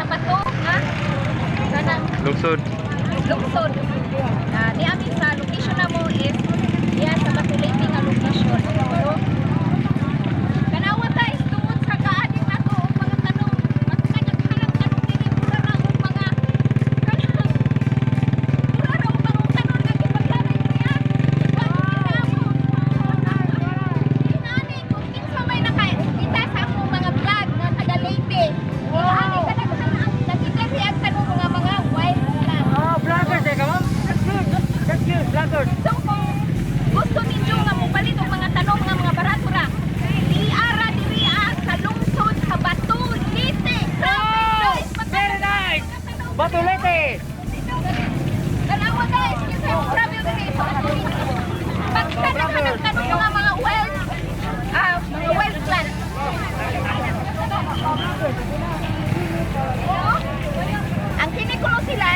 Bato nga kanang Lungsod. Lungsod. Ni ami sa location namo is diya sa Bato, Leyte nga location. So, kanawa guys, tungod sa kaadik nato og mga tanong, mas kadaghanang tanong diri, mura ra og mga kanang mura ra og mga tanon nga gipaglanay niya. Ikaw mo. Inani kung kinsa may nakakita sa akong mga vlog nga taga Leyte. Wow. Inani kadaghan ang nagidiri ang tanong mga wild plant. Oh, vloggers eh, ka, ma'am? That's good. That's good, vloggers. So kung gusto ninyo nga mopalit og mga tanom nga mga barato ra, diara diri sa lungsod sa Bato, Leyte. Grabe guys, Very nice! Bato, Leyte! Tanawa guys, kinsa yung travel diri sa Bato, Leyte. Pagkadaghan tanong mga wild plant. No? Ang kini kuno sila,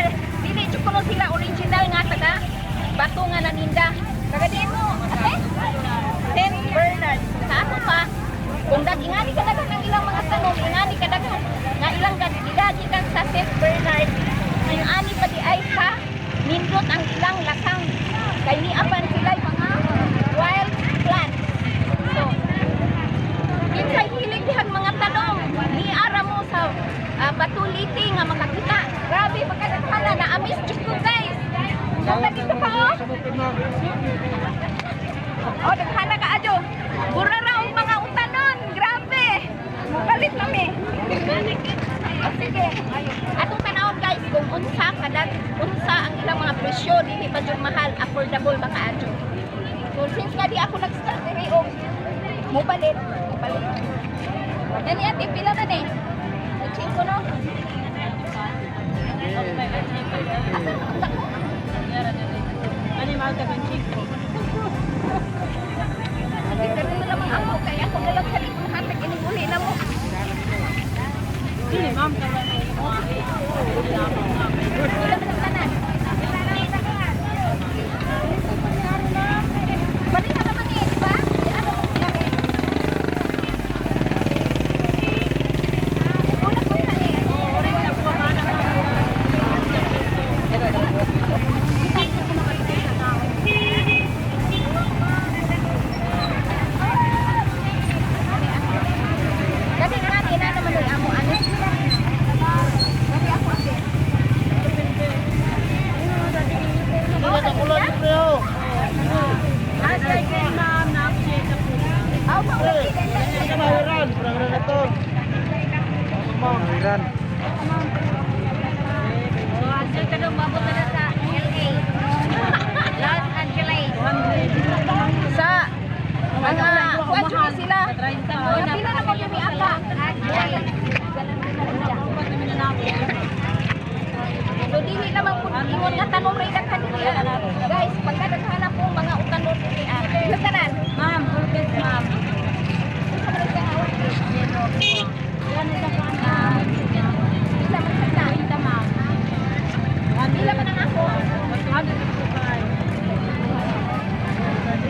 dili jud kuno sila original nga taga Bato nga naninda. Taga diin mo, ate? St. Bernard. Sa ato pa, kung dag ingani kadaghan ang ilang mga tanom, ingani kadaghan nga ilang gidagikan sa St. Bernard, ingani pa di ay sa nindot ang ilang lakang. Kay niapan sila mga wild plants. So, kinsay hilig dihang mga tanom, niara mo sa Bato, Leyte nga makakita. Grabe pagkadaghana, na-amaze jud ko guys. Punta dito pa oh. Oh, daghana ka adyo. Mura ra og mga utanon. Grabe. Mupalit na mi. Oh, sige. Atong tanawon guys kung unsa kadag unsa ang ilang mga presyo, dili ba jud mahal, affordable ba kaadyo. So since nga di ako nag-start diri og mupalit, mupalit. Dani ate, pila ba ni? 5 no? Asa na ko? Ano yung mahal ka ng chico? Kita na lamang ako kay ako na lang sa likod hatag ining uli na mo. Dili, ma'am. Pila man ang tanan? Pareha naman eh, di ba? Di ano mo sila eh. Una ko na eh. Dali nga, di na naman yung amo ano. Dali ako ate. Ah, second, ma'am. Na-appreciate na po. Aw, maulagi. Kamahiran, parang na to. Iran. Oh, asal ka daw, mabot na sa LA. Los Angeles. Sa mga kuwan ni sila. Mga pila na mo yun ni Aka. So dili naman po ingon nga tanom ray daghan diri ah. Guys, pagka daghan po mga utanon diri ah. Pila tanan? Ma'am, orchid, ma'am. Unsa man ang awak? Yan isa po ang Pila man sa tanan? 30, ma'am. Pila man ang ako? 155.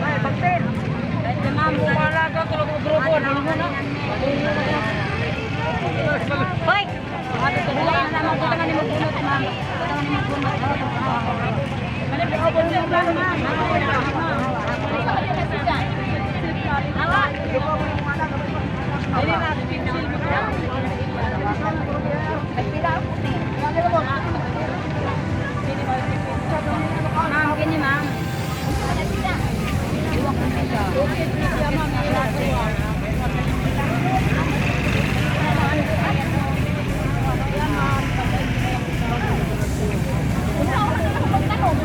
Ay, bakit? Ma'am, Malaga, tulog mo grupo. Ano mo na? Hoy! Wala na naman, butangan ni mo bunot, ma'am. Butangan ni mo bunot. Ma'am. Unsa man na sila? Awa. Dili na, pencil mo. Nagpila ako ni. Ma'am, kini, ma'am. Unsa man na sila? Okay, siya, ma'am. Unsa oras na ako magtanom?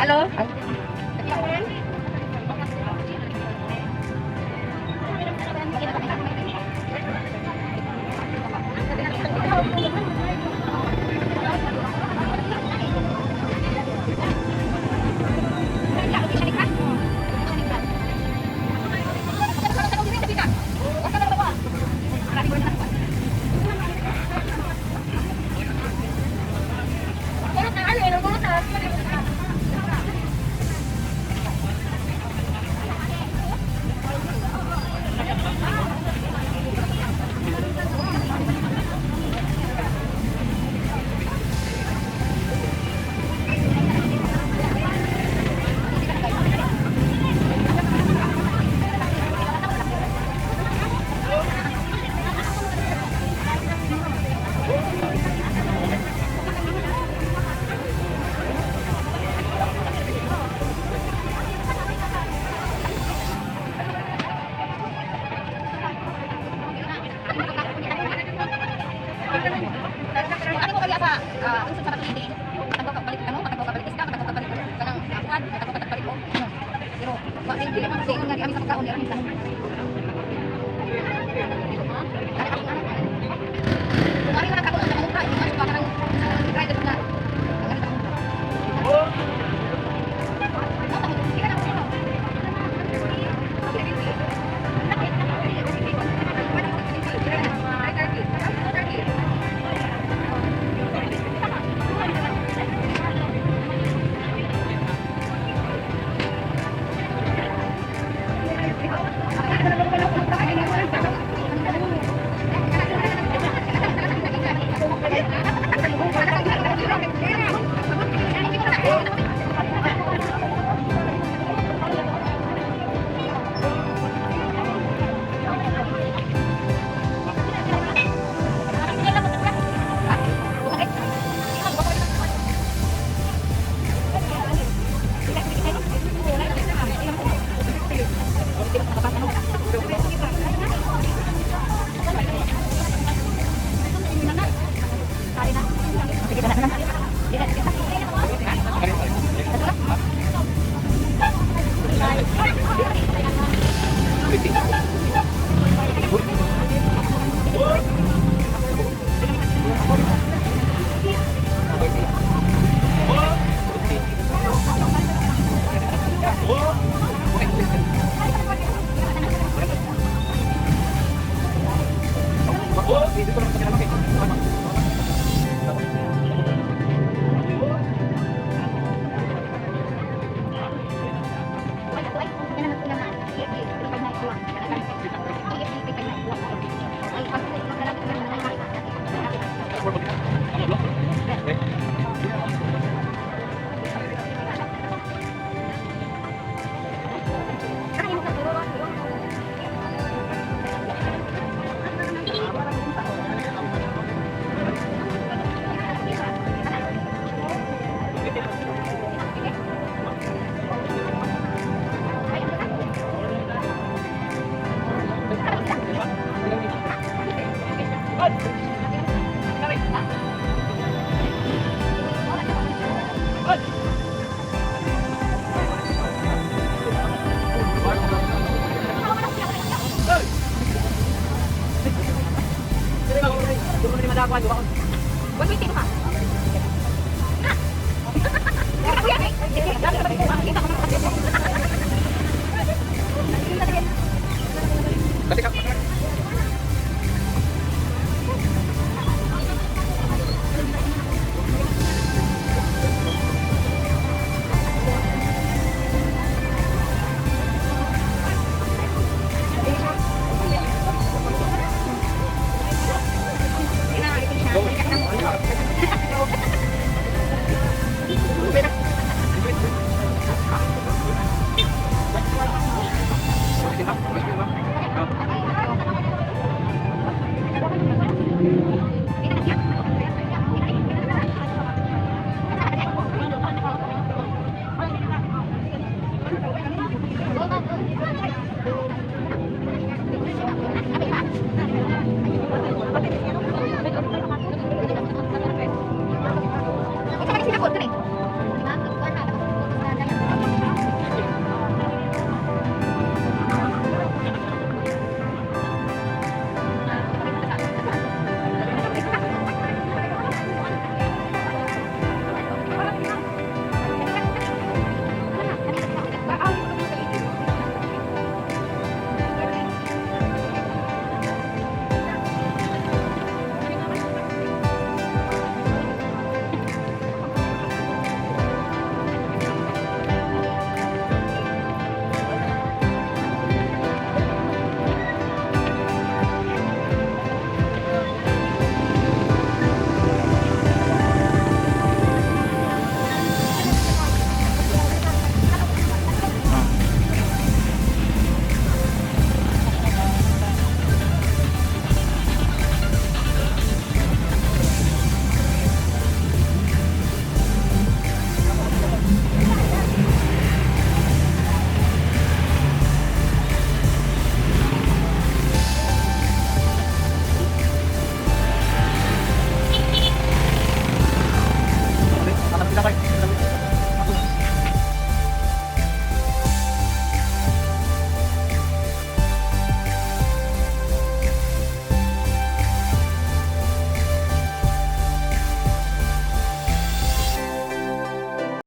Hello? Ano ko kaya sa unsad sa katong matagaw ka balik ano, matagaw ka balik isda, matagaw ka balik kanang kuan, matagaw ka balik o. Ano. Pero wa dili man kasi nga di ami sa pagkaon di ami sa